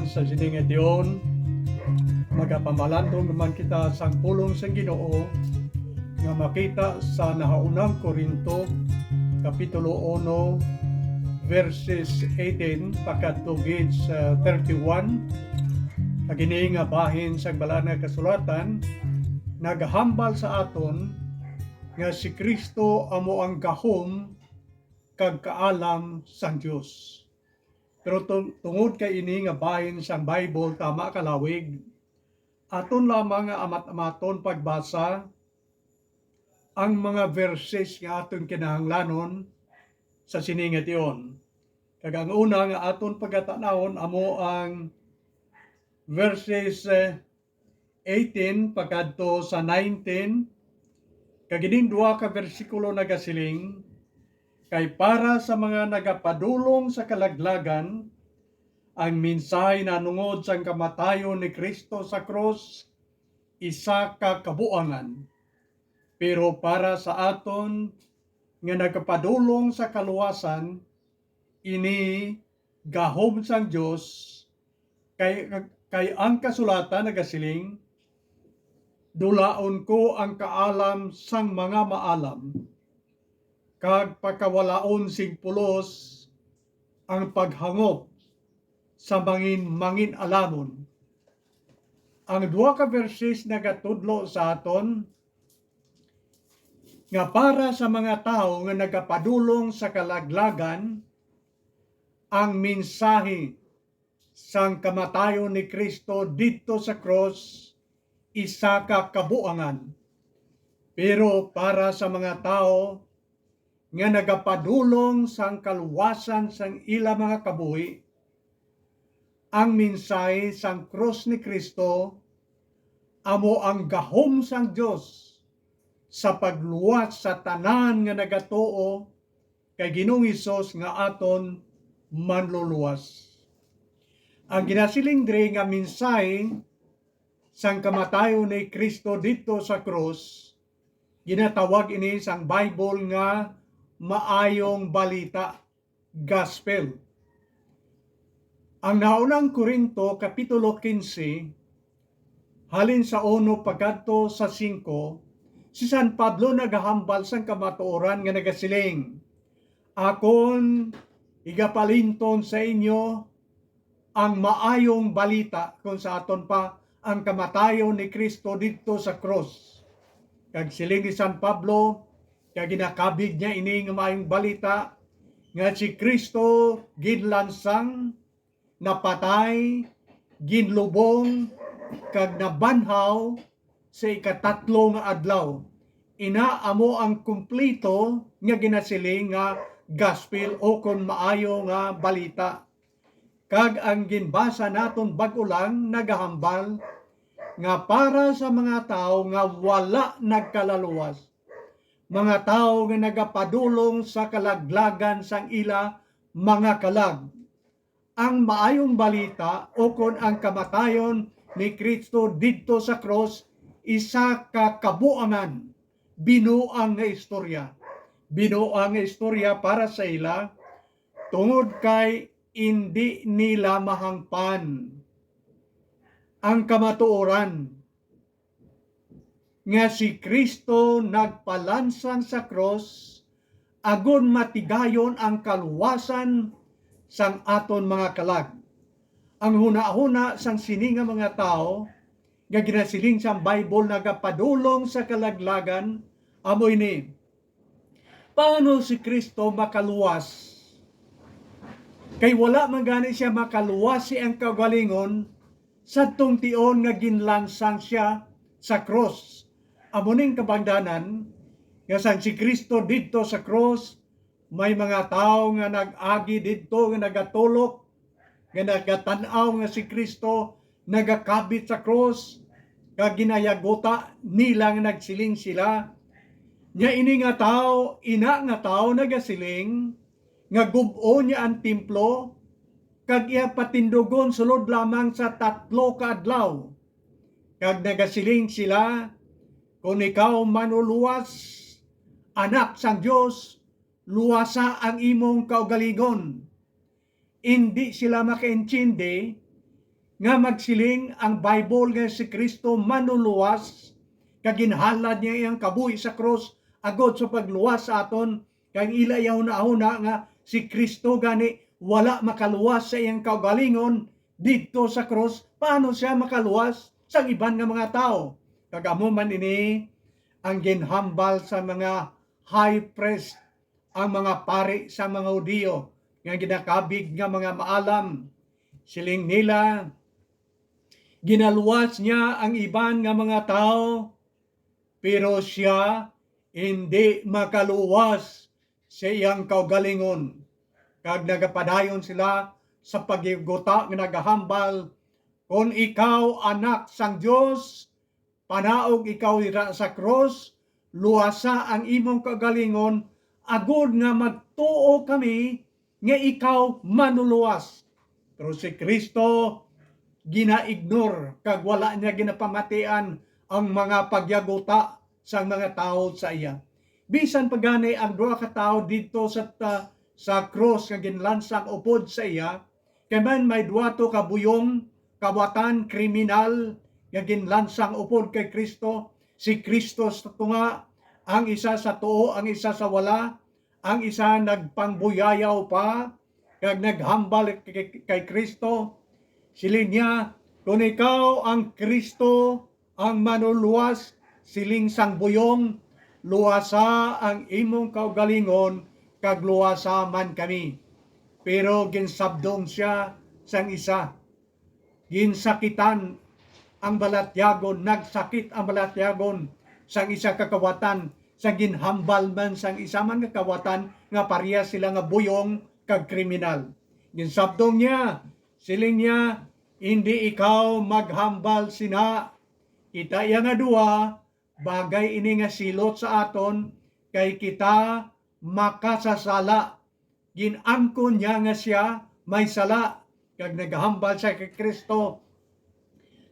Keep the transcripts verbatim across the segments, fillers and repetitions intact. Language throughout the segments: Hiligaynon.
Sa sini nga tion, magapamalandong naman kita sang pulong sang Ginoo nga makita sa nahaunang Corinto, Kapitulo uno, verses eighteen pakadto gid sa thirty-one. Kag ini nga bahin sang Balaan nga Kasulatan nagahambal sa aton nga si Cristo amo ang gahom kag kaalam sang Dios. Pero tung-, tungod kay ini nga bahin sang Bible tama kalawig, aton lamang nga amat-amaton pagbasa ang mga verses nga aton kinahanglanon sa sini nga tion. Kag ang una nga aton pagatan-awon amo ang verses, eh, eighteen pakadto sa nineteen, kag ining duha ka bersikulo nagasiling, "Kay para sa mga nagapadulong sa kalaglagan, ang mensahe nahanungod sang kamatayon ni Cristo sa krus isa ka kabuangan. Pero para sa aton nga nagapadulong sa kaluwasan, ini gahom sang Dios, kay, kay ang kasulatan nagasiling, 'Dulaon ko ang kaalam sang mga maalam, kag pakawalaon sing pulos ang paghangop sa mangin-, mangin-alamon.'" Ang duha ka verses nagatudlo sa aton nga para sa mga tawo nga nagapadulong sa kalaglagan, ang mensahe sang kamatayon ni Cristo didto sa krus isa ka kabuangan. Pero para sa mga tawo nga nagapadulong sang kaluwasan sang ila mga kabuhi, ang mensahe sang krus ni Cristo amo ang gahom sang Dios sa pagluwas sa tanan nga nagatuo kay Ginoong Hesus nga aton Manluluwas. Ang ginasiling diri nga mensahe sang kamatayon ni Cristo didto sa krus, ginatawag ini sang Bible nga Maayong Balita, Gospel. Ang naunang Corinto, Kapitulo quince, halin sa uno pakadto sa singko, si San Pablo nagahambal sang kamatuoran nga nagasiling, "Akon igapalinton sa inyo ang maayong balita," kon sa aton pa, ang kamatayon ni Cristo didto sa krus. Kag siling ni San Pablo, kag ginakabig niya ini nga maayong balita, nga si Cristo ginlansang, napatay, ginlubong, kag nabanhaw sa ikatatlo nga adlaw. Ina amo ang kumpleto nga ginasiling nga gospel, o kon maayo nga balita. Kag ang ginbasa naton bag-o lang nagahambal nga para sa mga tawo nga wala nagkalaluwas, mga tawo nga nagapadulong sa kalaglagan sang ila mga kalag, ang maayong balita, o kon ang kamatayon ni Cristo didto sa krus, isa ka kabuangan, binuang nga istorya. Binuang nga istorya para sa ila, tungod kay indi nila mahangpan ang kamatuoran nga si Cristo nagpalansang sa krus agod matigayon ang kaluwasan sang aton mga kalag. Ang hunahuna sang sini nga mga tawo nga ginasiling sang Bible nagapadulong sa kalaglagan amo ini: Paano si Cristo makaluwas? Kay wala man gani sia makaluwas sa iyang kaugalingon sadtong tion nga ginlansang sia sa krus. Amo ning kabangdanan nga sang si Cristo didto sa krus, may mga tawo nga nag-agi didto nga nagatulok, nga nagatan-aw nga si Cristo nagakabit sa krus, kag ginayaguta nila nga nagsiling sila. Nya ini nga tawo, ina nga tawo nagasiling nga gub-on niya ang templo, kag iya patindugon sulod lamang sa tatlo ka adlaw. Kag nagasiling sila, "Kon ikaw manluluwas, Anak sang Dios, luwasa ang imong kaugalingon." Indi sila makaintindi nga magsiling ang Bible nga si Cristo manuluwas, kag ginhalad niya iyang kabuhi sa krus agod sa pagluwas sa aton, kag ila iya hunahuna nga si Cristo gani wala makaluwas sa iyang kaugalingon didto sa krus, paano sia makaluwas sang iban nga mga tawo? Kag amo man ini ang ginhambal sa mga high priest, ang mga pari sa mga Hudiyo nga ginakabig nga mga maalam. Siling nila, "Ginaluwas niya ang iban nga mga tawo, pero sia indi makaluwas sa iyang kaugalingon." Kag nagapadayon sila sa pagyaguta nga nagahambal, "Kon ikaw Anak sang Dios, panaog ikaw dira sa krus, luwasa ang imong kaugalingon, agod nga magtuo kami nga ikaw manuluwas." Pero si Cristo gina-ignore, kag wala niya ginapamatian ang mga pagyaguta sang mga tawo sa iya. Bisan pa gani ang duha ka tawo didto sa ta-, sa krus nga ginlansang upod sa iya, kay man may duha to ka buyong, kawatan, kriminal nga ginlansang upod kay Cristo, si Cristo sa tunga, ang isa sa tuo, ang isa sa wala, ang isa nagpangbuyayaw pa, kag naghambal kay, kay Cristo. Siling niya, "Kon ikaw ang Cristo, ang Manluluwas, siling sang buyong, luwasa ang imong kaugalingon, kag luwasa man kami." Pero ginsabdong sia sang isa. Ginsakitan ang balatyagon, nagsakit ang balatyagon sang isa ka kawatan, sa ginhambal man sang isa man nga kawatan nga parehas sila nga buyong kag kriminal. Ginsabdong niya, siling niya, "Indi ikaw maghambal sina. Kita iya nga duha, bagay ini nga silot sa aton, kay kita makasasala." Gin-angkon niya nga sia may sala, kag naghambal siya kay Cristo.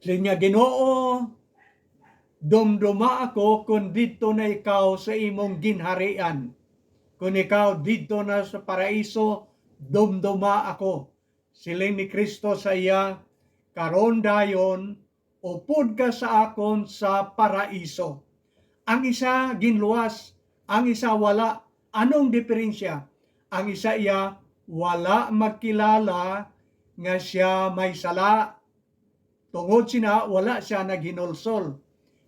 Siling niya, "Ginoo, dumduma ako kon didto na ikaw sa imong ginharian. Kon ikaw didto na sa paraiso, dumduma ako." Siling ni Cristo sa iya, "Karon dayon, upod ka sa akon sa paraiso." Ang isa ginluwas, ang isa wala. Anong diferensya? Ang isa iya wala magkilala nga sia may sala. Tungod sina, wala sia naghinulsol.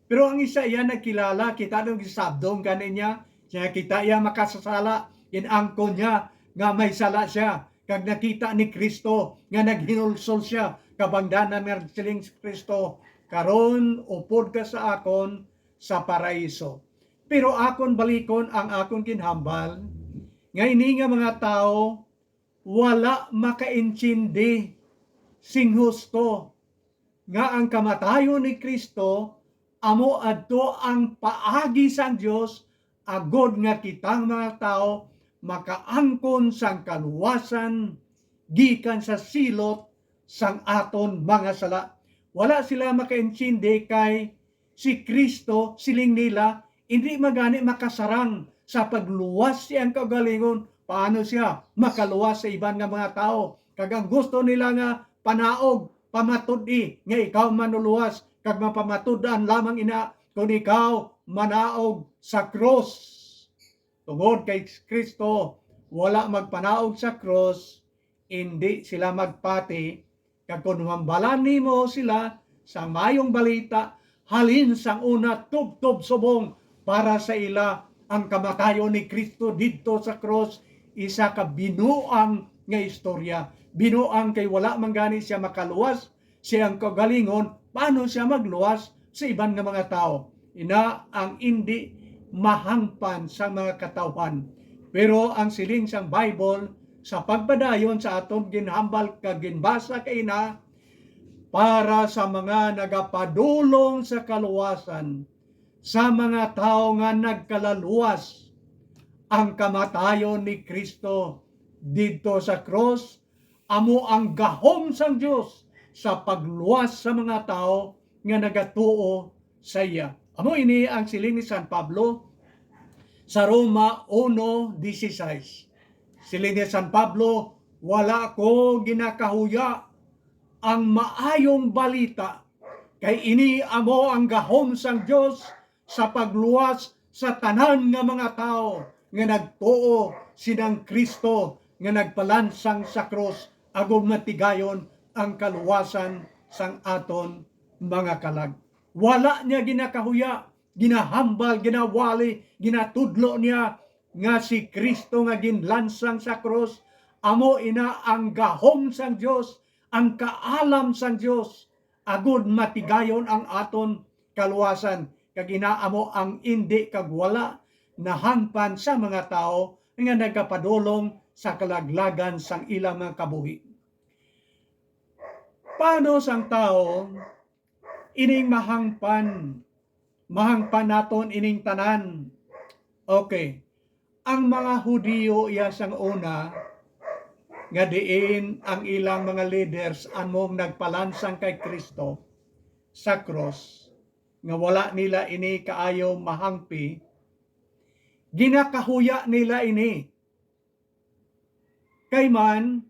Pero ang isa iya nagkilala, kita daw gisabdong gani niya, siya kita iya makasasala, gin-angkon niya nga may sala sia, kag nakita ni Cristo nga naghinulsol sia, kabangdanan nga nagsiling si Cristo, "Karon upod ka sa akon sa paraiso." Pero akon balikon ang akon ginhambal, nga ini nga mga tawo wala makaintindi sing husto nga ang kamatayon ni Cristo amo adto ang paagi sang Dios, agod nga kitang mga tawo makaangkon sang kaluwasan gikan sa silot sang aton mga sala. Wala sila makaintindi kay si Cristo, siling nila, indi man gani makasarang sa pagluwas sa iyang kaugalingon. Paano sia makaluwas sa iban nga mga tawo? Kag ang gusto nila nga panaog, pamatud-i nga ikaw manuluwas, kag mapamatud-an lamang ina kon ikaw manaog sa krus. Tungod kay Cristo wala magpanaog sa krus, indi sila magpati, kag kon hambalan nimo sila sang maayong balita halin sang una tubtob subong para sa ila ang kamatayon ni Cristo didto sa krus, isa ka binuang nga istorya. Binuang kay wala man gani sia makaluwas sa iyang kaugalingon, paano sia magluwas sa iban nga mga tawo? Ina ang indi mahangpan sang mga katawhan. Pero ang siling sang Bible, sa pagpadayon sa aton ginhambal kag ginbasa kaina, para sa mga nagapadulong sa kaluwasan, sa mga tawo nga nagkalaluwas, ang kamatayon ni Cristo didto sa krus amo ang gahom sang Dios sa pagluwas sa mga tawo nga nagatuo sa iya. Amo ini ang siling ni San Pablo sa Roma uno dieciséis. Siling ni San Pablo, "Wala ako ginakahuya ang maayong balita, kay ini amo ang gahom sang Dios sa pagluwas sa tanan nga mga tawo nga nagtuo sinang Cristo nga nagpalansang sa krus, agod matigayon ang kaluwasan sang aton mga kalag. Wala niya ginakahuya, ginahambal, ginawali, ginatudlo niya nga si Cristo nga ginlansang sa krus amo ina ang gahom sang Dios, ang kaalam sang Dios, agud matigayon ang aton kaluwasan, kag ina amo ang indi kag wala nahangpan sa mga tawo nga nagapadulong sa kalaglagan sang ilang mga kabuhi. Paano sang tawo ining mahangpan, mahangpan naton ining tanan? Okay. Ang mga Hudiyo iya sang una, nga diin ang ilang mga leaders among nagpalansang kay Cristo sa krus, nga wala nila ini kaayo mahangpi, ginakahuya nila ini. Kay man,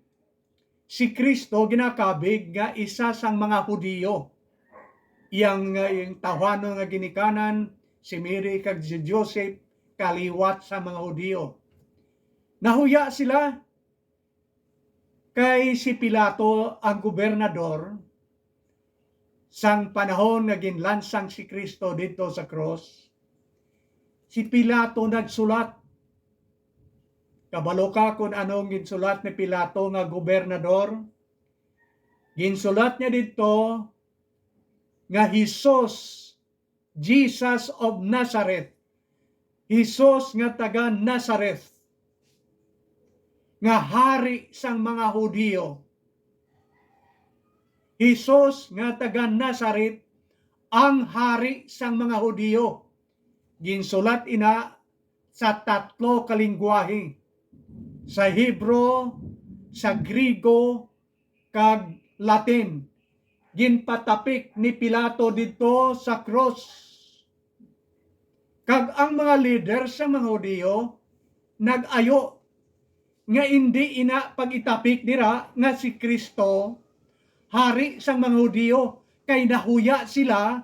si Cristo ginakabig nga isa sang mga Hudiyo. Iyang, uh, iyang tawhanon nga ginikanan, si Mary kag si Joseph, kaliwat sa mga Hudiyo. Nahuya sila kay si Pilato ang gobernador sang panahon nga ginlansang si Cristo didto sa krus. Si Pilato nagsulat. Kabalo ka kon anong ginsulat ni Pilato nga gobernador? Ginsulat niya didto nga Jesus, Jesus of Nazareth, Jesus nga taga Nazareth, nga hari sang mga Hudiyo. Jesus nga taga Nazareth, ang hari sang mga Hudiyo. Ginsulat ina sa tatlo ka linggwahe, sa Hebro, sa Griego, kag Latin. Ginpatapik ni Pilato didto sa krus. Kag ang mga leader sa mga Hudiyo nag-ayo nga indi ina pag-itapik dira nga si Cristo, hari sang mga Hudiyo, kay nahuya sila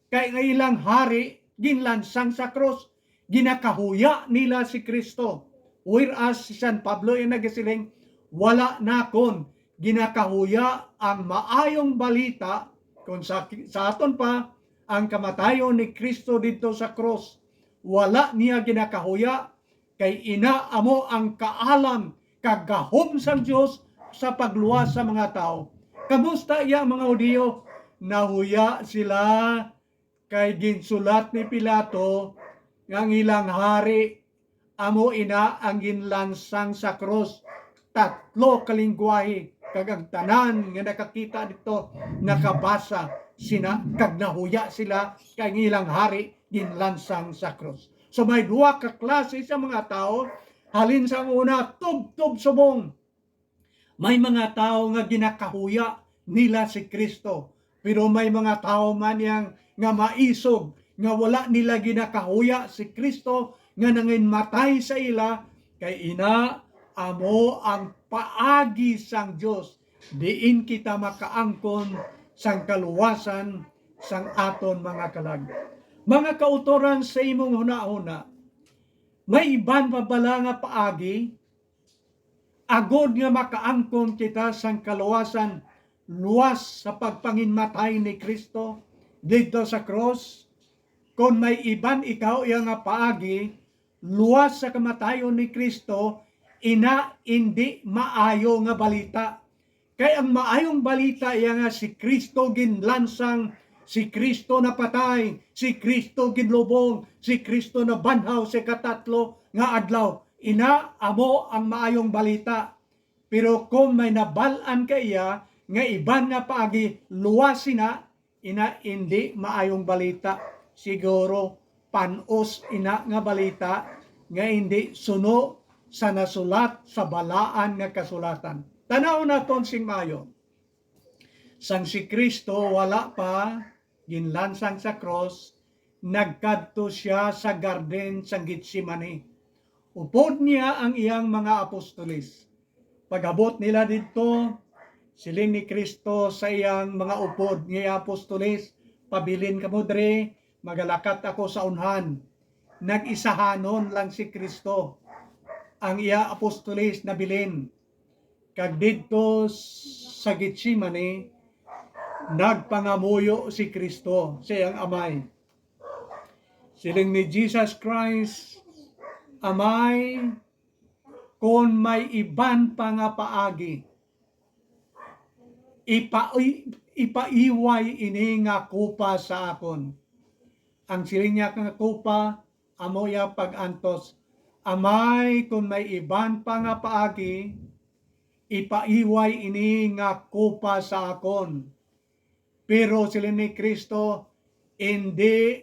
kay ang ilang hari ginlansang sa krus. Ginakahuya nila si Cristo. Whereas si San Pablo yung nagasiling, wala nakon ginakahuya ang maayong balita, kung sa, sa aton pa, ang kamatayon ni Cristo didto sa krus. Wala niya ginakahuya, kay ina amo ang kaalam kag gahom sang Dios sa pagluwas sa mga tawo. Kamusta iya ang mga Hudiyo? Nahuya sila, kay ginsulat ni Pilato nga ang ilang hari amo ina ang ginlansang sa krus. Tatlo ka linggwahe, kag ang tanan nga nakakita didto nakabasa sina, kag nahuya sila kay ang ilang hari ginlansang sa krus. So may duha ka klase sa mga tawo. Halin sa una, tubtob subong. May mga tawo nga ginakahuya nila si Cristo, pero may mga tawo man yang nga maisog nga wala nila ginakahuya si Cristo nga nanginmatay sa ila, kay ina amo ang paagi sang Dios diin kita makaangkon sang kaluwasan sang aton mga kalag. Mga kautoran sa imong hunahuna, may iban pa bala nga paagi agod nga makaangkon kita sang kaluwasan luwas sa pagpanginmatay ni Cristo didto sa krus? Kon may iban ikaw iya nga paagi luwas sa kamatayon ni Cristo, ina indi maayo nga balita. Kay ang maayong balita iya nga si Cristo ginlansang, si Cristo napatay, si Cristo ginlubong, si Cristo nabanhaw sa ikatatlo nga adlaw. Ina amo ang maayong balita. Pero kung may nabal-an ka iya nga iban nga paagi luwas sina, ina indi maayong balita. Siguro pan-os ina nga balita nga indi suno sa nasulat sa Balaan nga Kasulatan. Tan-awon naton sing maayo. Sang si Cristo wala pa ginlansang sa krus, nagkadto sia sa garden sang Getsemane. Upod niya ang iyang mga apostoles. Pag-abot nila didto, Siling ni Kristo sa iyang mga upod nga iya apostoles, "Pabilin kamo diri, magalakat ako sa unhan." Nag-isahanon lang si Kristo. Ang iya apostoles nabilin. Kag didto sa Getsemane, nagpangamuyo si Kristo sa iyang Amay. Siling ni Jesus Christ, "Amay, kon may iban pa nga paagi, ipa-, ipaiway ini nga kupa sa akon." Ang siling niya nga kupa, amo iya pag-antos, "Amay, kon may iban pa nga paagi, ipaiway ini nga kupa sa akon." Pero siling ni Kristo, "Indi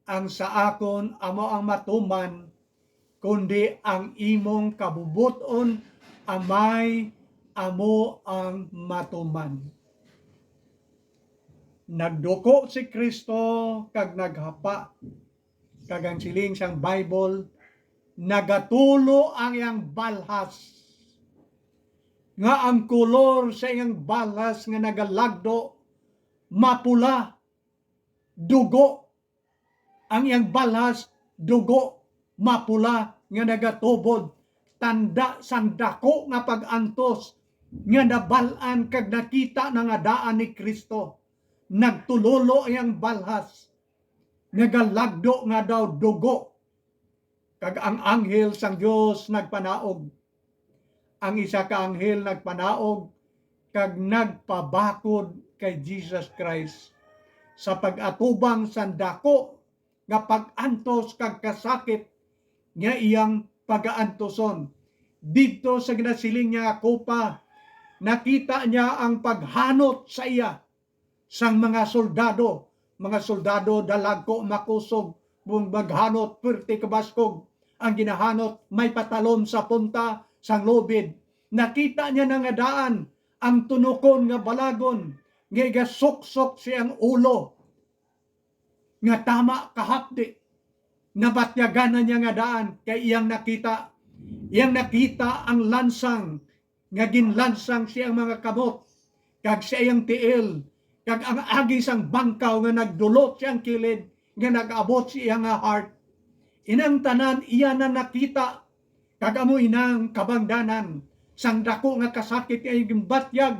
ang sa akon amo ang matuman, kundi ang imong kabubot-on, Amay, amo ang matuman." Nagduko si Kristo kag naghapa, kag ang siling sang Bible, nagatulo ang iyang balhas, nga ang kolor sa iyang balhas nga nagalagdo mapula, dugo. Ang iyang balhas, dugo, mapula nga nagatubod, tanda sang daku nga pag-antos nga nabal-an kag nakita na nga daan ni Kristo. Nagtulolo ang iyang balhas, nagalagdo nga daw dugo. Kag ang anghel sang Dios nagpanaog. Ang isa ka anghel nagpanaog kag nagpabakod kay Jesus Christ sa pag-atubang sang daku nga pag-antos kag kasakit nga iyang pagaantuson. Didto sa ginasiling niya nga kupa, nakita niya ang paghanot sa iya sang mga soldado. Mga soldado dalagko, makusog, kung maghanot, perti kabaskog ang ginahanot, may patalom sa punta sang lubid. Nakita niya na nga daan ang tunokon nga balagon nga igasuksok siyang ulo nga tama kahapdi. Nabatyagan na niya nga daan kay iyang nakita, iyang nakita ang lansang nga ginlansang siyang mga kamot, kag sa iyang tiil, kag ang agi sang bangkaw nga nagdulot siyang kilid, nga nag-abot sa iya nga heart. Inang tanan iya na nakita, kag amo inang kabangdanan sang daku nga kasakit nga ginbatyag,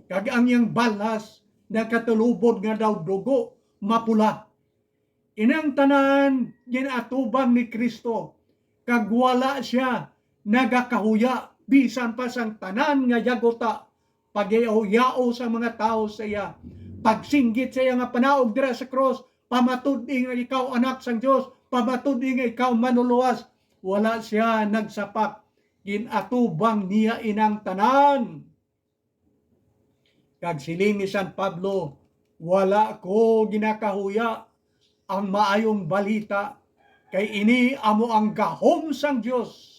kag ang iyang balas nagkatulubod nga daw dugo mapula. Inang tanan ginatubang ni Cristo, kag wala sia nagakahuya bisan pa sang tanan nga yaguta, pagyahuyao sa mga tawo sa iya, pagsinggit sa iya nga panaog dira sa krus, pamatud-i nga ikaw Anak sang Dios, pamatud-i nga ikaw Manlulowas. Wala sia nagsapak, ginatubang niya inang tanan. Kag siling ni San Pablo, "Wala ko ginakahuya ang maayong balita, kay ini amo ang gahom sang Dios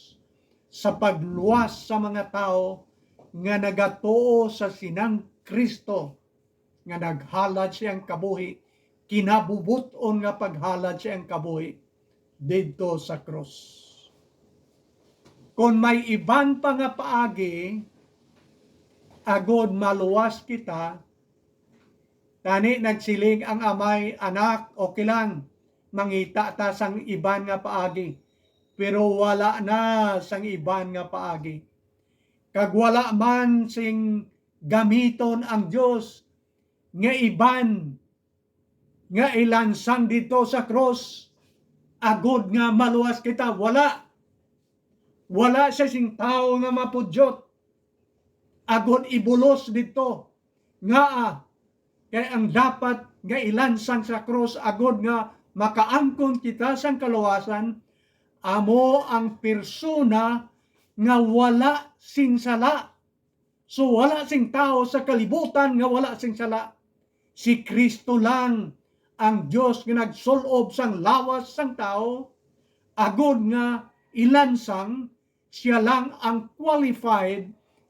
sa pagluwas sa mga tawo nga nagatuo sa sinang Cristo, nga naghalad siyang kabuhi, kinabubot-on nga paghalad siyang kabuhi didto sa krus." Kon may iban pa nga paagi, agod maluwas kita, tani nagsiling ang amay, "Anak, okay lang, mangita ta sang iban nga paagi." Pero wala na sang iban nga paagi. Kag wala man sing gamiton ang Dios nga iban nga ilansang didto sa krus, agod nga maluwas kita. Wala. Wala siya sing tawo nga mapudyot agod ibulos didto. Ngaa? Kay ang dapat nga ilansang sa krus agod nga makaangkon kita sang kaluwasan, amo ang persona nga wala sing sala. So, wala sing tawo sa kalibutan nga wala sing sala. Si Cristo lang ang Dios nga nagsul-ob sang lawas sang tawo, agod nga ilansang, sia lang ang qualified,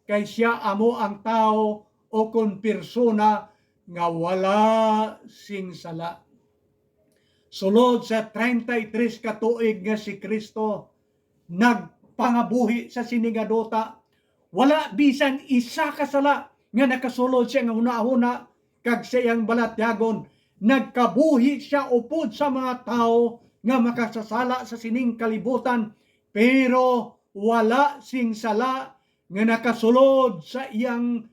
kay sia amo ang tawo o kon persona nga wala sing sala. Sulod sa treinta y tres ka tuig nga si Cristo nagpangabuhi sa sini nga duta, wala bisan isa ka sala nga nakasulod sa iyang hunahuna kag sa iyang balatyagon. Nagkabuhi sia upod sa mga tawo nga makasasala sa sining kalibutan, pero wala sing sala nga nakasulod sa iyang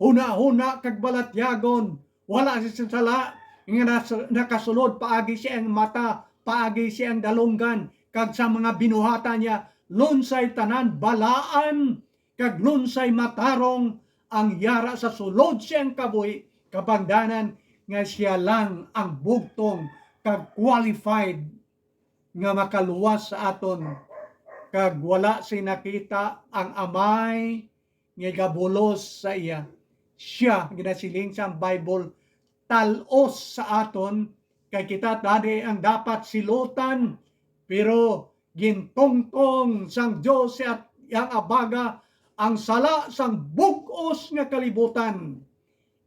hunahuna kag balatyagon. Wala sing sala nga nas-, nakasulod paagi sa iyang mata, paagi sa iyang dalunggan, kag sa mga binuhatan niya. Lunsay tanan balaan kag lunsay matarong ang yara sa sulod siyang kabuhi, kabangdanan nga siya lang ang bugtong kag qualified nga makaluwas sa aton, kag wala sing nakita ang Amay nga gabulos sa iya. Siya, ginasiling sang Bible, tal-os sa aton, kay kita tani ang dapat silutan, pero gintungtong sang Dios sa iyang abaga ang sala sang bug-os nga kalibutan.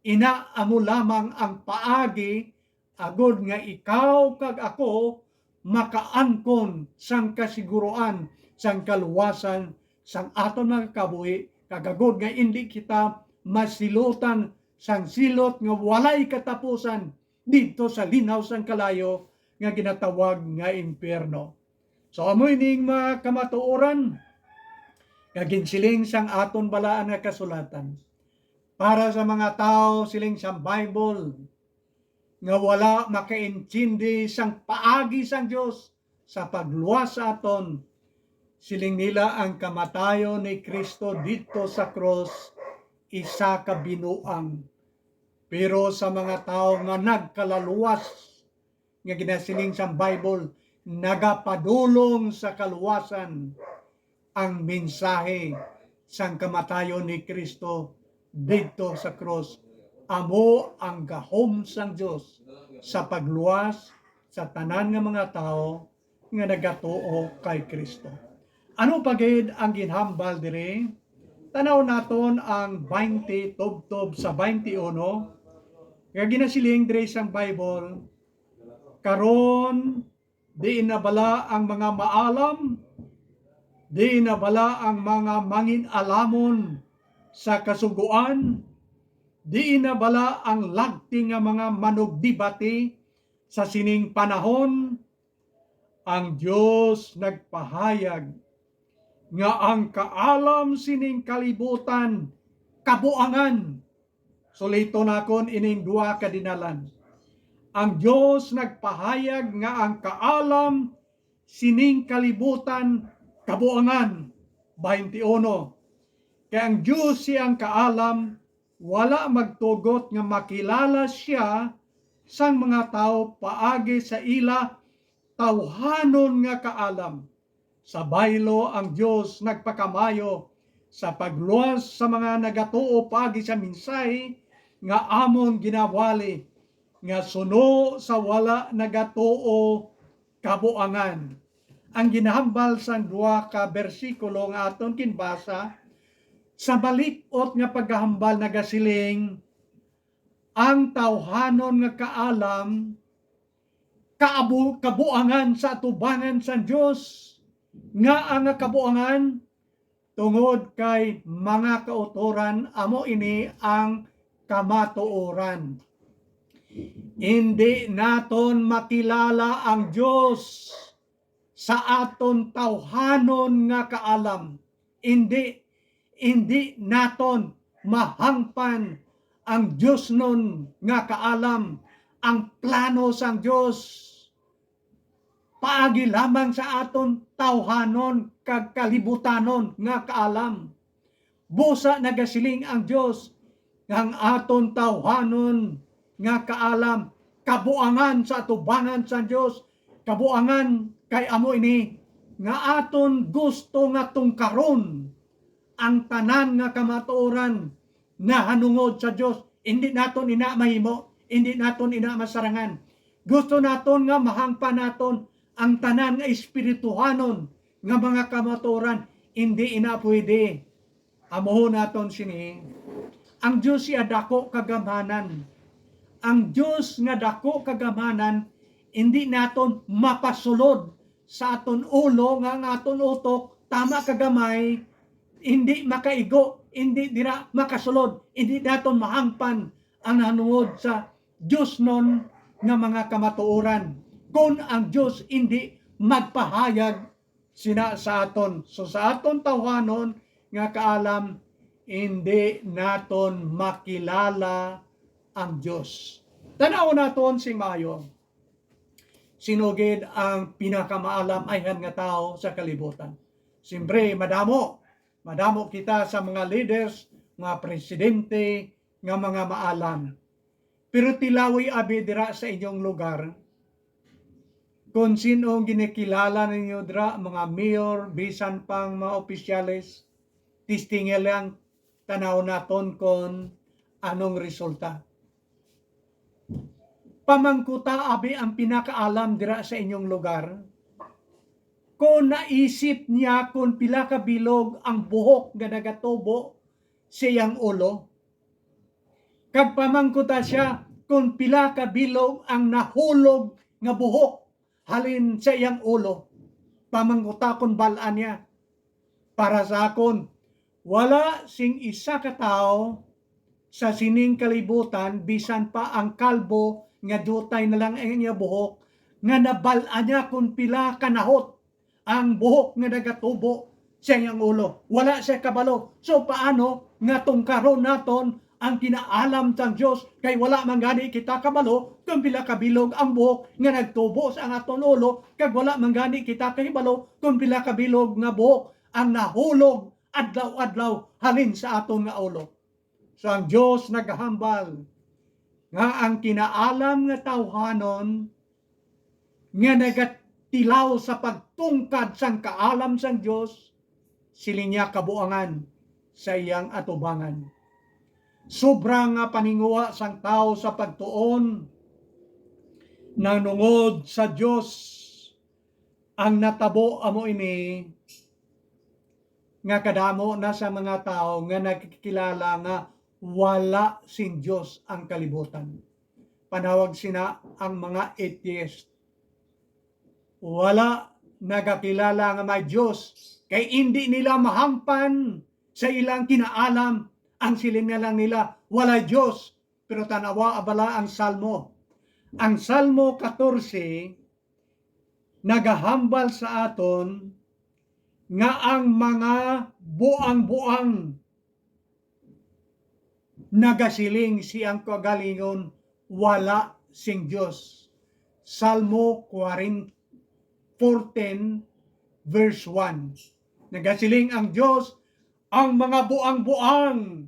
Ina amo lamang ang paagi agod nga ikaw kag ako makaangkon sang kasiguruan sang kaluwasan sang aton mga kabuhi, kag agod nga indi kita masilutan sang silot nga walay katapusan didto sa linaw sang kalayo nga ginatawag nga impyerno. So, amo ining mga kamatuoran nga ginsiling sang aton balaan nga kasulatan para sa mga tawo, siling sang Bible, nga wala makaintindi sang paagi sang Dios sa pagluwas sa aton. Siling nila ang kamatayon ni Cristo didto sa krus isa ka binuang. Pero sa mga tawo nga nagkalaluwas, nga ginasiling sang Bible, nagapadulong sa kaluwasan ang mensahe sang kamatayon ni Cristo didto sa krus. Amo ang gahom sang Dios sa pagluwas sa tanan nga mga tawo nga nagatuo kay Cristo. Ano pa gid ang ginhambal diri? Tanaw naton ang twenty tubtob sa twenty-one, nga ginasiling diri sang Bible, "Karon, diin na bala ang mga maalam? Diin na bala ang mga mangin-alamon sa Kasugoan? Diin na bala ang lagti nga mga manugdibati sa sining panahon?" Ang Dios nagpahayag nga ang kaalam sining kalibutan kabuangan. Suliton nakon ining duha ka dinalan. Ang Dios nagpahayag nga ang kaalam sining kalibutan kabuangan. Twenty-one. Kay ang Dios siyang kaalam, wala magtugot nga makilala siya sang mga tawo paagi sa ila tawhanon nga kaalam. Sa baylo, ang Dios nagpakamayo sa pagluwas sa mga nagatuo paagi sa mensahe nga amon ginawali, nga suno sa wala nagatuo kabuangan. Ang ginahambal sang duha ka bersikulo nga aton ginbasa, sa malip-ot nga paghahambal nagasiling, ang tawhanon nga kaalam, kaabu-, kabuangan sa atubangan sang Dios. Ngaa nga kabuangan? Tungod kay mga kautoran, amo ini ang kamatuoran. Indi naton makilala ang Dios sa aton tawhanon nga kaalam. Indi, indi naton mahangpan ang diosnon nga kaalam, ang plano sang Dios paagi lamang sa aton tawhanon kag kalibutanon nga kaalam. Busa nagasiling ang Dios nga ang aton tawhanon nga kaalam, kabuangan sa atubangan sa Dios, kabuangan kay amo ini nga aton gusto nga tungkaron ang tanan nga kamatuoran nahanungod sa Dios. Indi naton ina mahimo, indi naton ina masarangan. Gusto naton nga mahangpan naton ang tanan nga espirituhanon nga mga kamatuoran. Indi ina pwede. Amuhon naton sini. Ang Dios iya dako kagamhanan. Ang Dios nga dako kagamhanan, indi naton mapasulod sa aton ulo nga ang aton utok tama ka gamay, indi makaigo indi dira makasulod, indi naton mahangpan ang nahanungod sa diosnon nga mga kamatuoran kon ang Dios indi magpahayag sina sa aton. So, sa aton tawhanon nga kaalam, indi naton makilala ang Dios. Tan-awon naton sing maayo. Sino gid ang pinakamaalam ayhan nga tawo sa kalibutan? Siyempre, madamo. Madamo kita sa mga leaders, mga presidente, nga mga maalam. Pero tilawi abi dira sa inyong lugar, kung sino ang ginikilala ninyo dira, mga mayor, bisan pang mga opisyales, testingi lang, tanaw naton kon anong resulta. Pamangkuta abi ang pinakaalam dira sa inyong lugar, kung naisip niya kung pila ka bilog ang buhok nga nagatubo sa iyang ulo, kag pamangkuta siya kung pila ka bilog ang nahulog nga buhok halin sa iyang ulo. Pamangkuta kung bal-an niya. Para sa akon, wala sing isa ka tawo sa sining kalibutan, bisan pa ang kalbo nga diutay na lang ang iya buhok, nga nabal-an niya kung pila ka nahot ang buhok nga nagatubo sa iyang ulo. Wala siya kabalo. So, paano nga tungkaron naton ang kinaalam sang Dios? Kay wala man gani kita kabalo kung pila ka bilog ang buhok nga nagtubo sa aton ulo, kag wala man gani kita kahibalo kung pila ka bilog nga buhok ang nahulog adlaw-adlaw halin sa aton nga ulo. So, ang Dios nagahambal nga ang kinaalam nga tawhanon nga nagatilaw sa pagtungkad sang kaalam sang Dios, siling niya, kabuangan sa iyang atubangan. Sobra nga paninguha sang tawo sa pagtuon nanungod sa Dios. Ang natabo amo ini nga kadamo na sa mga tawo nga nagkilala nga wala sing Dios ang kalibutan. Panawag sina ang mga atheist. Wala nagakilala nga may Dios, kay indi nila mahangpan sa ilang kinaalam. Ang siling na lang nila, "Walay Dios." Pero tanawa abala ang Salmo. Ang Salmo katorse nagahambal sa aton nga ang mga buang-buang nagasiling siyang kaugalingon, "Wala sing Dios." Salmo forty, fourteen, verse one. Nagasiling ang Dios, ang mga buang-buang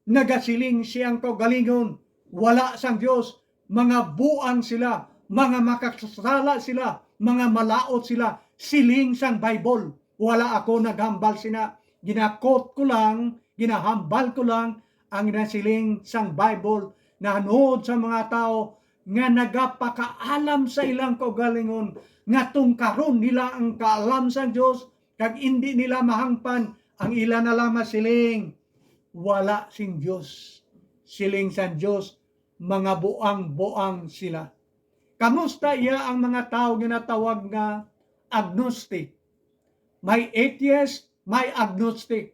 nagasiling siyang kaugalingon, "Wala sang Dios, mga buang sila, mga makasasala sila, mga malaot sila." Siling sang Bible, wala ako naghambal sina. Ginakot ko lang, ginahambal ko lang ang nasiling sang Bible nahanungod sa mga tawo nga nagapakaalam sa ilang kaugalingon, nga tungkaron nila ang kaalam sang Dios, kag indi nila mahangpan. Ang ila na lang masiling, "Wala sing Dios." Siling sang Dios, "Mga buang-buang sila." Kamusta iya ang mga tawo ginatawag nga agnostic? May atheist, may agnostic.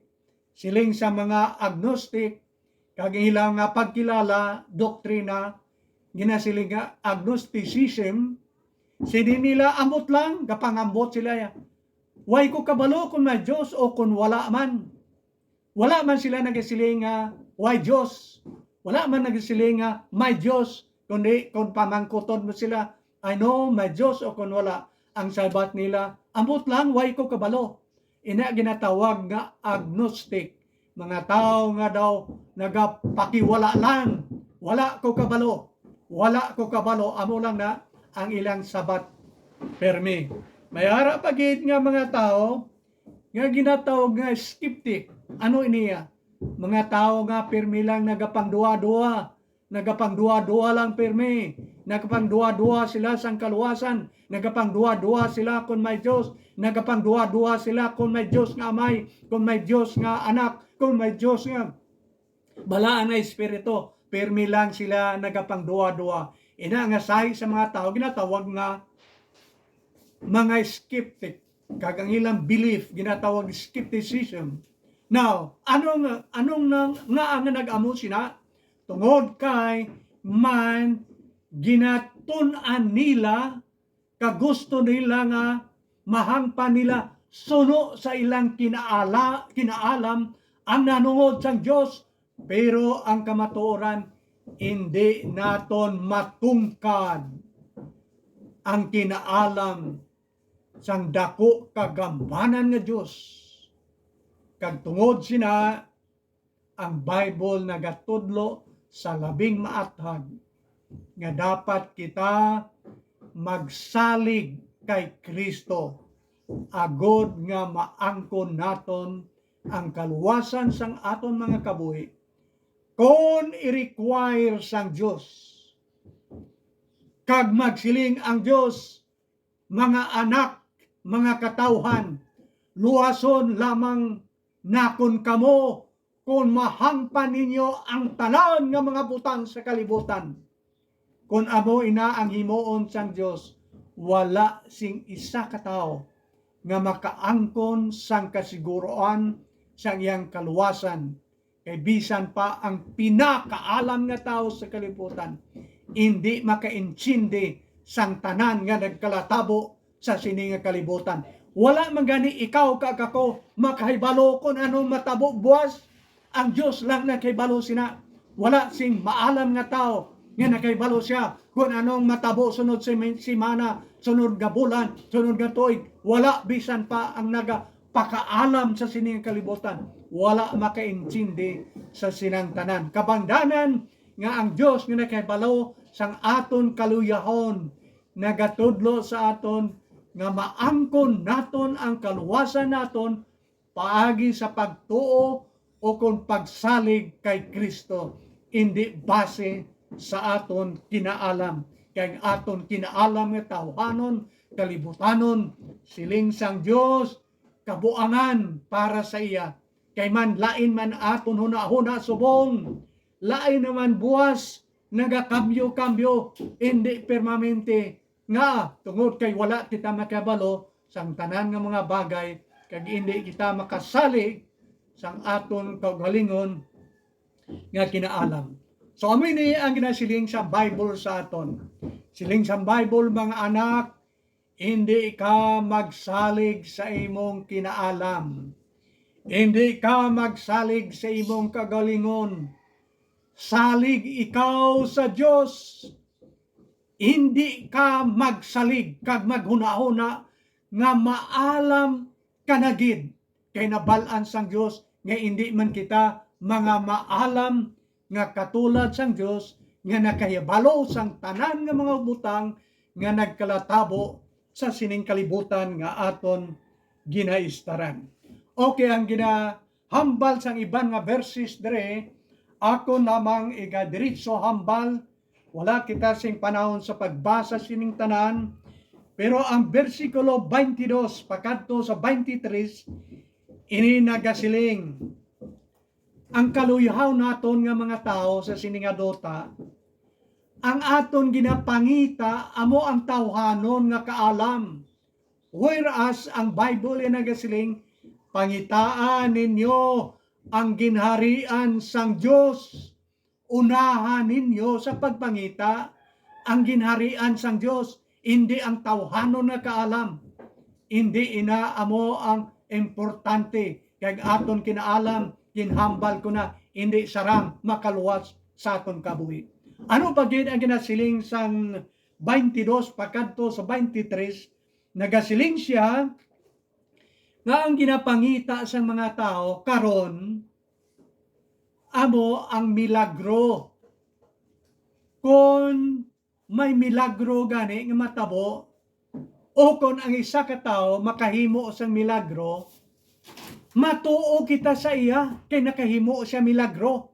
Siling sa mga agnostic, kag ila nga pagkilala, doktrina, ginasiling nga agnosticism, sini nila, ambot lang, gapangambot sila ya. "Way ko kabalo kung may Dios o kung wala man." Wala man sila nagasiling nga way Dios. Wala man nagasiling nga may Dios, kundi kung pamangkuton mo sila, "Ano, may Dios o kung wala?" Ang sabat nila, "Ambot lang, way ko kabalo." Ina ginatawag nga agnostic. Mga tawo nga daw nagapakiwala lang, "Wala ko kabalo. Wala ko kabalo." Amo lang na ang ilang sabat. Permi. May ara pa gid nga mga tawo nga ginatawag nga skeptic. Ano iniya? Mga tawo nga pirmi lang nagapangduwa-duwa, nagapangduwa-duwa lang pirmi, nagapangduwa-duwa sila sang kaluwasan, nagapangduwa-duwa sila kon may Dios, nagapangduwa-duwa sila kon may Dios nga Amay, kon may Dios nga Anak, kon may Dios nga Balaan nga Espiritu, pirmi lang sila nagapangduwa-duwa. Ina nga sahi sa mga tawo ginatawag nga mga skeptic, kag ang ilang belief ginatawag skepticism. Now, anong, anong nang, nga ang nag-amo sina? Tungod kay man ginatun-an nila, kagusto nila nga mahangpan nila suno sa ilang kinaala, kinaalam ang nanungod sang Dios, pero ang kamatuoran, indi naton matungkad ang kinaalam sang daku kagamhanan nga Dios. Kag tungod sina, ang Bible nagatudlo sa labing maathag nga dapat kita magsalig kay Cristo, agod nga maangkon naton ang kaluwasan sang aton mga kabuhi. Kon i-require sang Dios, kag magsiling ang Dios, "Mga anak, mga katawhan, luwason lamang nakon kamo kon mahangpan ninyo ang tanan nga mga butang sa kalibutan." Kon amo ina ang himuon sang Dios, wala sing isa ka tawo nga makaangkon sang kasiguruan sang iyang kaluwasan, kay bisan pa ang pinakaalam nga tawo sa kalibutan indi makaintindi sang tanan nga nagkalatabo sa sini nga kalibutan. Wala man gani ikaw kag ako makahibalo kon anong matabo buwas. Ang Dios lang nakahibalo sina. Wala sing maalam nga tawo nga nakahibalo sia kon anong matabo sunod simi-, semana, sunod nga bulan, sunod nga tuig. Wala bisan pa ang nagapakaalam sa sini nga kalibutan. Wala makaintindi sa sinang tanan. Kabangdanan nga ang Dios nga nakahibalo sang aton kaluyahon nagatudlo sa aton nga maangkon naton ang kaluwasan naton paagi sa pagtuo o kon pagsalig kay Cristo, indi base sa aton kinaalam. Kay ang aton kinaalam nga tawhanon, kalibutanon, siling sang Dios, kabuangan para sa iya. Kay man lain man aton hunahuna subong, lain naman buwas, nagakambyo-kambyo, indi permanente, nga tungod kay wala kita makabalo sang tanan nga mga bagay, kag indi kita makasalig sang aton kaugalingon nga kinaalam. So, amo ini ang ginasiling sa Bible sa aton. Siling sa Bible, mga anak, indi ka magsalig sa imong kinaalam. Indi ka magsalig sa imong kaugalingon. Salig ikaw sa Dios. Indi ka magsalig kag maghunahuna nga maalam ka na gid, kay nabal-an sang Dios nga indi man kita mga maalam nga katulad sang Dios nga nakahibalo sang tanan nga mga butang nga nagkalatabo sa sining kalibutan nga aton ginaistaran. Okay, ang ginahambal sang iban nga verses diri, ako namang igadiretso hambal. Wala kita sing panahon sa pagbasa sining tanan, pero ang bersikulo twenty-two pakadto sa twenty-three, ini nagasiling, ang kaluy-ahaw naton nga mga tawo sa sini nga duta, ang aton ginapangita amo ang tawhanon nga kaalam. Whereas ang Bible ay nagasiling, "Pangitaan ninyo ang ginharian sang Dios. Unahan ninyo sa pagpangita ang ginharian sang Dios, indi ang tawhanon nga kaalam." Indi ina amo ang importante, kag aton kinaalam, ginhambal ko na, indi sarang makaluwas sa aton kabuhi. Ano pa gid ang ginasiling sang twenty-two pakadto sa twenty-three? Nagasiling sia nga ang ginapangita sang mga tawo karon amo ang milagro. Kon may milagro gani nga matabo, o kon ang isa ka tawo makahimo sang milagro, matuo kita sa iya kay nakahimo sia milagro.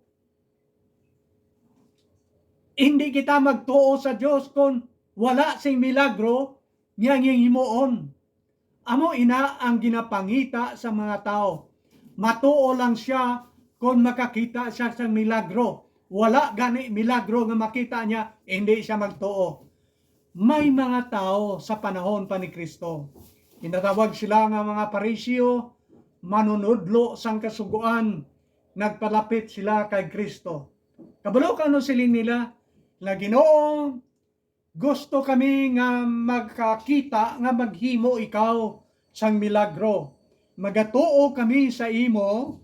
Hindi kita magtuo sa Dios kon wala sing milagro nga iyang himuon. Amo ina ang ginapangita sa mga tawo. Matuo lang sia kon makakita sia sang milagro. Wala gani milagro nga makita niya, hindi sia magtuo. May mga tawo sa panahon pa ni Cristo, ginatawag sila nga mga Pariseo, manunudlo sang Kasugoan, nagpalapit sila kay Cristo. Kabalo ka ano siling nila? Nga, "Ginoo, gusto kami nga makakita nga maghimo ikaw sang milagro. Magatuo kami sa imo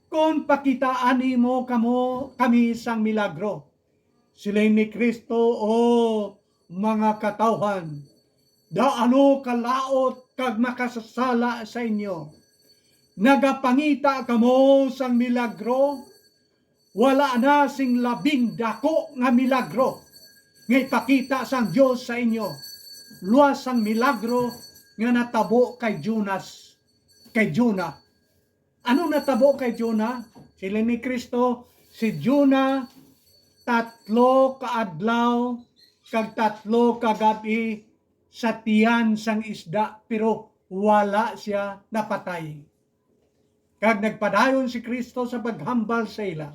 kon pakitaan nimo kamo, kami sang milagro." Siling ni Cristo, "O mga katawhan, daano kalaut kag makasasala sa inyo! Nagapangita kamo sang milagro? Wala na sing labing dako nga milagro nga ipakita sang Dios sa inyo, luas sang milagro nga natabo kay Jonas, kay Jonah." Ano natabo kay Jonah? Siling ni Cristo, si Jonah tatlo ka adlaw kag tatlo ka gab-i sa tiyan sang isda, pero wala sia napatay. Kag nagpadayon si Cristo sa paghambal sa ila,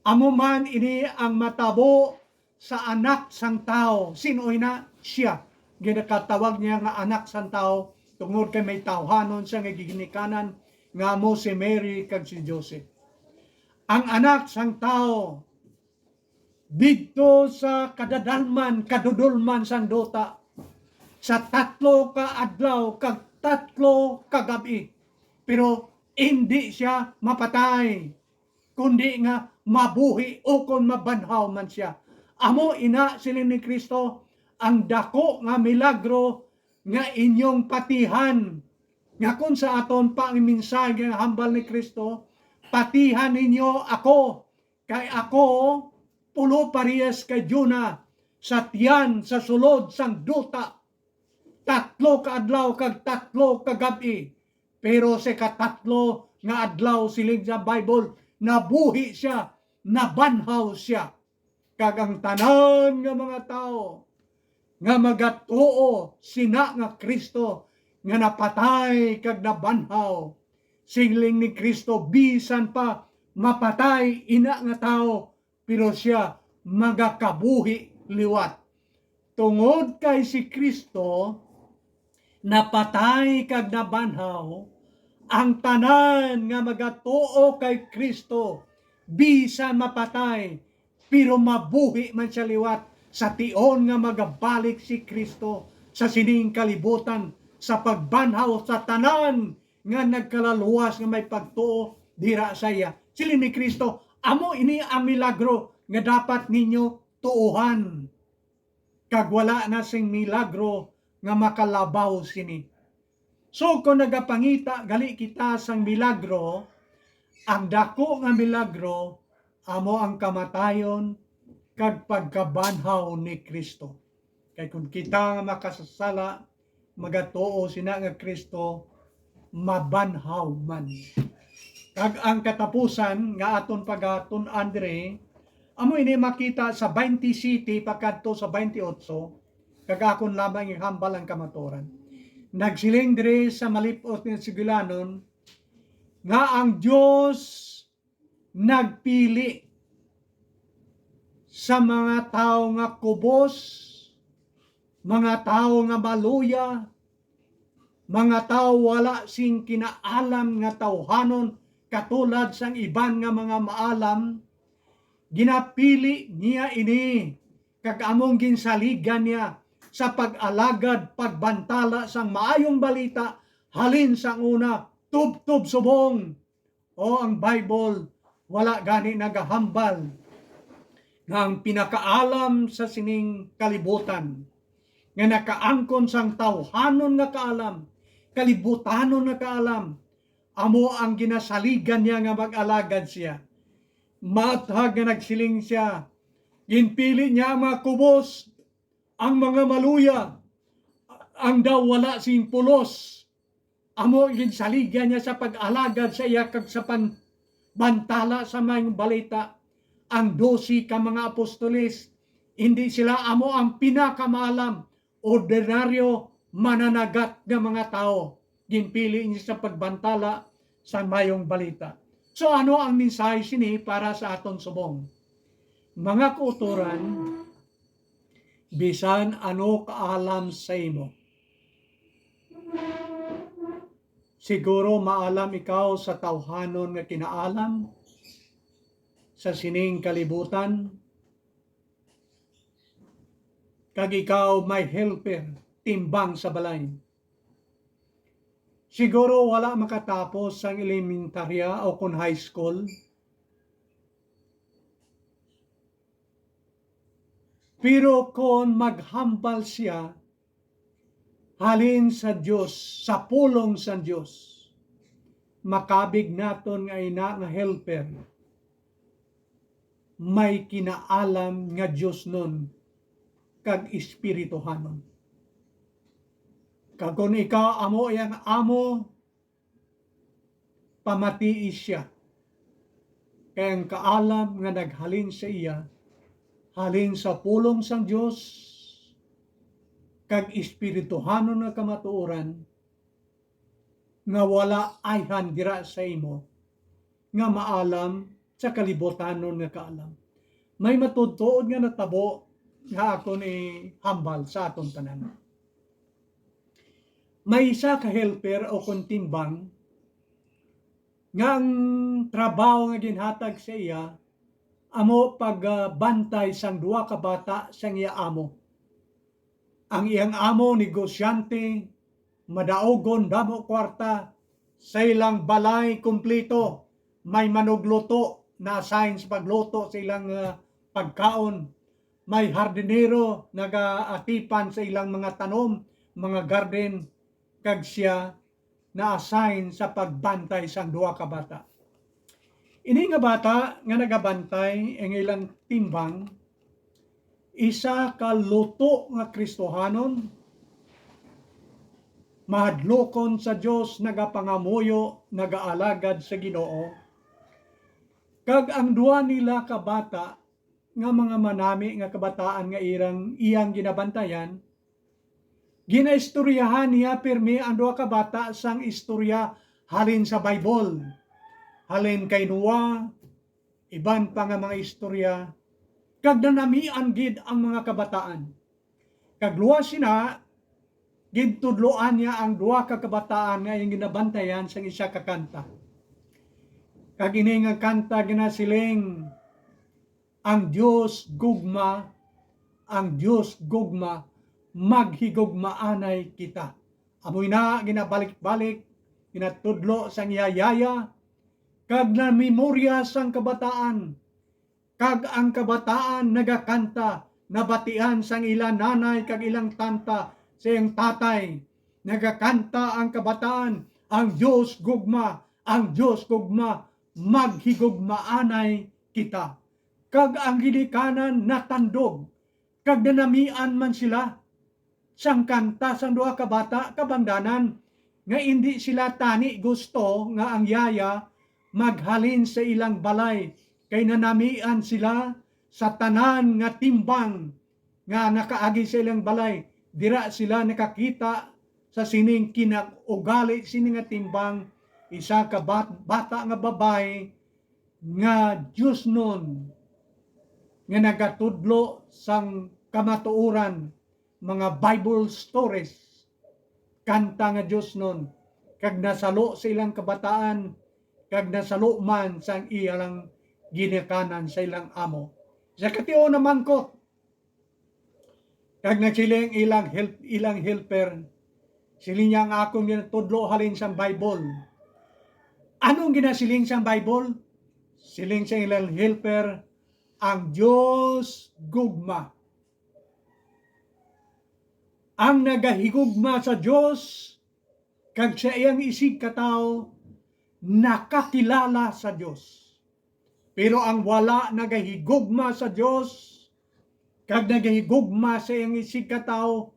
"Amo man ini ang matabo sa Anak sang Tawo." Sin-o ina? Sia. Ginakatawag niya nga Anak sang Tawo tungod kay may tawhanon sia nga ginikanan, nga amo si Mary kag si Joseph. Ang Anak sang Tawo didto sa kadadalman, kadudolman sang duta, sa tatlo ka adlaw kag tatlo ka gab-i, pero indi sia mapatay, kundi nga mabuhi ukon mabanhaw man sia. Amo ina, siling ni Cristo, ang dako nga milagro nga inyong patihan, nga kon sa aton pa ang mensahe nga hambal ni Cristo, "Patihan ninyo ako, kay ako pulo parehas kay Jonah sa tiyan sa sulod sang duta, tatlo ka adlaw kag tatlo ka gab-i." Pero sa ikatatlo nga adlaw, siling sa Bible, nabuhi sia, nabanhaw sia. Kag ang tanan nga mga tawo nga magatuo sina nga Cristo nga napatay kag nabanhaw, siling ni Cristo, bisan pa mapatay ina nga tawo, pero sia magakabuhi liwat. Tungod kay si Cristo napatay kag nabanhaw, ang tanan nga magatuo kay Cristo, bisan mapatay, pero mabuhi man sia liwat sa tion nga magabalik si Cristo sa sining kalibutan, sa pagbanhaw sa tanan nga nagkalaluwas nga may pagtuo dira sa iya. Siling ni Cristo, "Amo ini ang milagro nga dapat ninyo tuohan, kag wala na sing milagro nga makalabaw sini." So, kung nagapangita gali kita sang milagro, ang dako nga milagro amo ang kamatayon kag pagkabanhaw ni Cristo. Kay kung kita nga makasasala magatuo sina nga Cristo, mabanhaw man. Kag ang katapusan nga aton pagatun-an diri, amo ini makita sa twenty-seven pakadto sa twenty-eight, kag akon lamang ihambal ang kamaturan. Nagsiling diri sa malip-ot nga sugilanon nga ang Dios nagpili sa mga tawo nga kubos, mga tawo nga maluya, mga tawo wala sing kinaalam nga tawhanon, katulad sang iban nga mga maalam. Ginapili niya ini, kag among ginsaligan niya sa pag-alagad, pagbantala sang Maayong Balita halin sang una tubtob subong. O, ang Bible wala gani nagahambal nga ang pinakaalam sa sining kalibutan, nga nakaangkon sang tawhanon nga kaalam, kalibutanon nga kaalam, amo ang ginasaligan niya nga mag-alagad siya. Maathag nga nagsiling siya, ginpili niya ang mga kubos, ang mga maluya, ang daw wala sing pulos. Amo ang ginsaligan niya sa pag-alagad sa iya kag sa pagbantala sa Maayong Balita. Ang dose ka mga apostoles, hindi sila amo ang pinakamaalam, ordinaryo, mananagat nga mga tawo. Ginpili niya sa pagbantala sa Maayong Balita. So, ano ang mensahe sini para sa aton subong? Mga kautoran, bisan ano kaalam sa imo, Siguro maalam ikaw sa tawhanon nga kinaalam sa sining kalibutan, kag ikaw may helper, timbang sa balay. Siguro wala makatapos sang elementarya o kon high school, pero kon maghambal siya halin sa Dios, sa pulong sang Dios, makabig naton nga ina nga helper may kinaalam nga diosnon kag espirituhanon. Kag kon ikaw amo iyang amo, pamatii sia. Kay ang kaalam nga naghalin sa iya, halin sa pulong sang Dios, kag espirituhanon nga kamatuoran, nga wala ayhan dira sa imo, nga maalam sa kalibutanon nga kaalam. May matuod-tuod nga natabo nga akon ihambal sa aton tanan. May isa ka helper o kon timbang nga ang trabaho nga ginhatag sa iya amo pagbantay sang duha ka bata sang iya amo. Ang iyang amo negosyante, madaugon, damo kwarta, sa ilang balay kumpleto, may manugluto na-assign sa pagluto sa ilang, ah, pagkaon, may hardinero nagaatipan sa ilang mga tanom, mga garden, kag sia na-assign sa pagbantay sang duha ka bata. Ini nga bata nga nagabantay ang ilang timbang, isa ka luto nga Kristohanon, mahadlokon sa Dios, nagapangamuyo, nagaalagad sa Ginoo, kag ang duha nila ka bata nga mga manami nga kabataan nga irang, iyang ginabantayan, ginaistoryahan niya pirmi ang duha ka bata sang istorya halin sa Bible, halin kay Noah, iban pa nga mga istorya, kag nanamian gid ang mga kabataan. Kag luwas sina, gintudloan niya ang duha ka kabataan nga iyang ginabantayan sang isa ka kanta. Kag ini nga kanta ginasiling, "Ang Dios gugma, ang Dios gugma, maghigugmaanay kita." Amo ina ginabalik-balik, ginatudlo sang iya yaya, kag namemorya sang kabataan. Kag ang kabataan nagakanta, nabatian sang ila nanay kag ilang tanta sa iyang tatay. Nagakanta ang kabataan, "Ang Dios gugma, ang Dios gugma, maghigugmaanay kita." Kag ang ginikanan natandog, kag nanamian man sila sang kanta sang duha ka bata kabangdanan, nga indi sila tani gusto nga ang yaya maghalin sa ilang balay, kay nanamian sila sa tanan nga timbang nga nakaagi sa ilang balay. Dira sila nakakita sa sining kinaugali sini nga timbang, isa ka bat-, bata nga babayi nga diosnon nga nagatudlo sang kamatuoran, mga Bible stories, kanta nga diosnon, kag nasalo sa ilang kabataan, kag nasalo man sang ilang ginikanan sa ilang amo. Sa katiuon namangkot, kag nagsiling ilang help-, ilang helper, siling niya, "Ang akon ginatudlo halin sang Bible." Anong ginasiling sang Bible? Siling sa ilang helper, "Ang Dios gugma." Ang nagahigugma sa Dios kag sa iyang isigkatawo nakakilala sa Dios. Pero ang wala nagahigugma sa Dios kag nagahigugma sa iyang isigkatawo,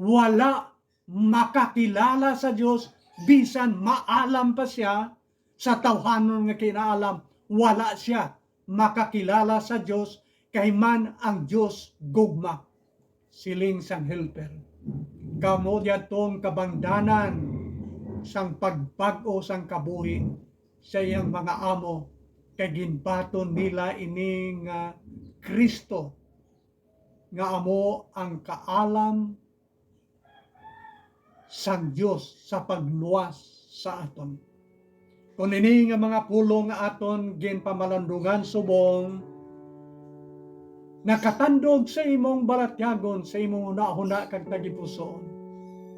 wala makakilala sa Dios, bisan maalam pa sia sa tawhanon nga kinaalam, wala sia makakilala sa Dios, kay man ang Dios gugma. Siling sang helper, kamo diadtong kabangdanan sang pagbag-o sang kabuhi sa iyang mga amo, kay ginbaton nila ini nga Cristo, nga amo ang kaalam sang Dios sa pagluwas sa aton. Kon ini nga mga pulong nga aton ginpamalandungan subong nakatandog sa imong balatyagon, sa imong hunahuna kag tagipusoon,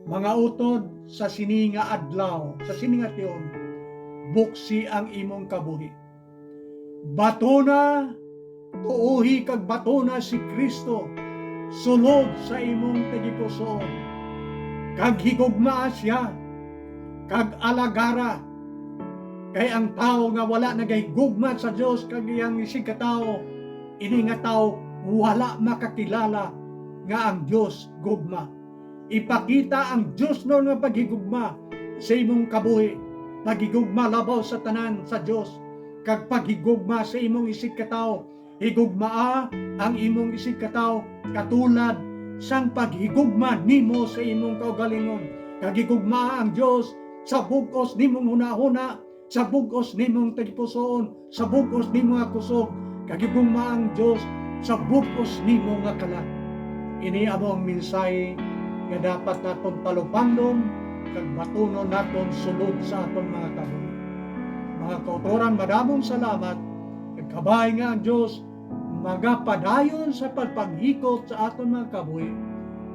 mga utod sa sini nga adlaw, sa sini nga tion, buksi ang imong kabuhi. Batuna, tuohi kag batuna si Cristo sulod sa imong tagipusoon, kag higugmaa sia, kag alagara. Kay ang tawo nga wala nagahigugma sa Dios kag iyang isigkatawo, ini nga tawo wala makakilala nga ang Dios gugma. Ipakita ang diosnon nga paghigugma sa imong kabuhi. Paghigugma labaw sa tanan sa Dios, kag paghigugma sa imong isigkatawo. Higugmaa ang imong isigkatawo katulad sang paghigugma nimo sa imong kaugalingon, kag higugmaa ang Dios sa bug-os nimong hunahuna, sa bug-os nimong tagipusoon, sa bug-os nimo nga kusog, kag higugmaa ang Dios sa bug-os nimo nga kalag. Ini amo ang mensahe nga dapat naton talupangon kag batunon naton sulod sa aton mga kabuhi. Mga kautoran, madamong salamat, kag kabay nga ang Dios magapadayon sa pagpanghikot sa aton mga kabuhi,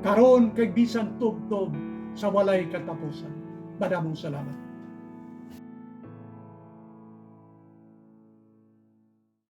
karon kag bisan tubtob sa walay katapusan. Madamong salamat.